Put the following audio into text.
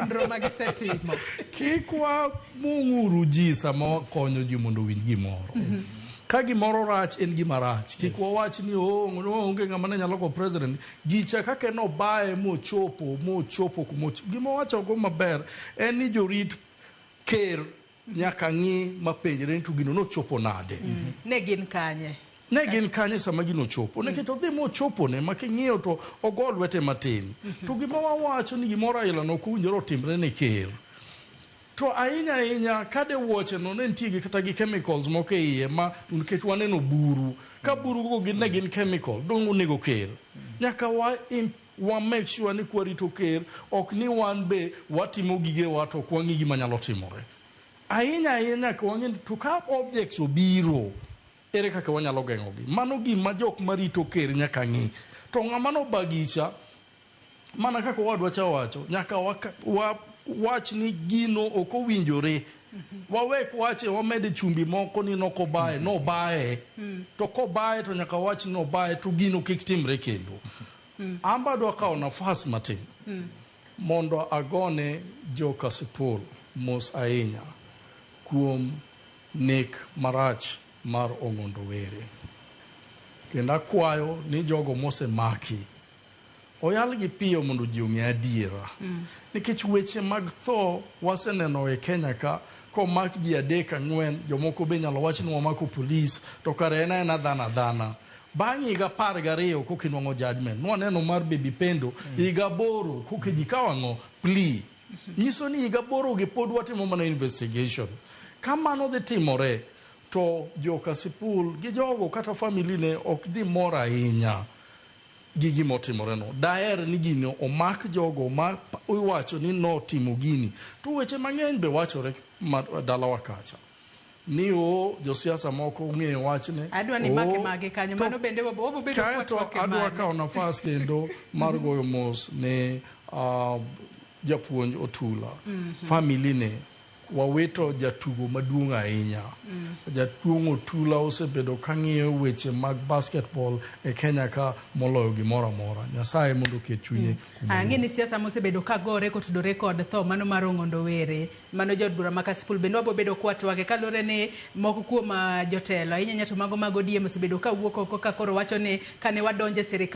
nonro ma gisetimo. Kik wamung'uru ji sama wakonyo ji mondo owinj gimoro. Ka gimoro rach en gima rach. Kik wawach ni oh, no, onge ng'ama ne nyalo go president. Gicha kaka en obaye mochopo mochopo kuma gima wacho go maber en ni jorit ker nyaka ng'i mapenjre ni to gino nochopo nade. Ne gin kanye? Ne gin kanye sama gino chopo? Nikech odhi mochopone ma king'iyo to ogo lwete matin. To gima wawacho ni gimoro aila no ok owinjore otimre ne ker. To ahinya ahinya kade wuoche no ne nitie gi kata gi chemicals moko e iye ma nikech waneno buru. Ka buru go gin ne gin chemical, dong' onego ker. Nyaka wa make sure ni kwarito ker, ok ni wan be watimo gigewa to ok wang'i gima nyalo timore. Ahinya ahinya nyaka wang'e ni to ka objects obiro, ere kaka wanyalo geng'ogi. Mano gima jok marito ker nyaka ng'i. To ng'ama nobagicha, mana kaka owadwa cha wacho, nyaka wa wach ni gino ok owinjore. Wawek wache wamede chumbi moko ni nokobaye, nobaye. To kobaye to nyaka wach ni nobaye to gino kik timre kendo. An be adwa kawo nafas matin mondo agone jo Kasipul mos ahinya kuom nek marach mar Ong'ondo Were. Kendo akwayo ni jogo mosemaki oyalgi piyo mondo ji ong'e adiera. Nikech weche mag tho waseneno e Kenya ka komak ji adek ang'wen, jomoko be nyalo wach ni wamako polis, to kare en aena dhano adhana. Bang' higa 12 koka inwang'o judgment. Nwaneno mar Baby Pendo higa 8 koka ji kawo ang'o? Plea. Nyiso ni higa 8 gi pod watimo mana investigation. Ka mano dhi timore, to jo Kasipul gi jogo kata family ne ok dhi mor ahinya gi gima otimore no. Daher ni gini omak jogo ma iwacho ni notimo gini. To weche mang'eny be wachore dalawa kacha. Ni o josiasa moko ong'eyo wachne. Adwa ni make mage kanyo. Mano bende wabo bedo Kaeto adwa kawo nafas kendo mar goyo mos ne japuonj Otula. Family ne wawito jatugo maduong' ahinya. Jaduong' Otula osebedo ka ng'iyo weche mag basketball e Kenya ka moloyo gimoro amora. Nyasaye mondo oket chunye kuma Ang'e ni siasa mosebedo ka gore kotudore kod tho mano mar Ong'ondo Were, mano jaod bura ma Kasipul bende wabo bedo kwatwake kaluwore ni moko kuom jotelo ahinya ahinya to mago mag ODM osebedo ka wuok oko ka koro wacho ni kane wadonje sirikal.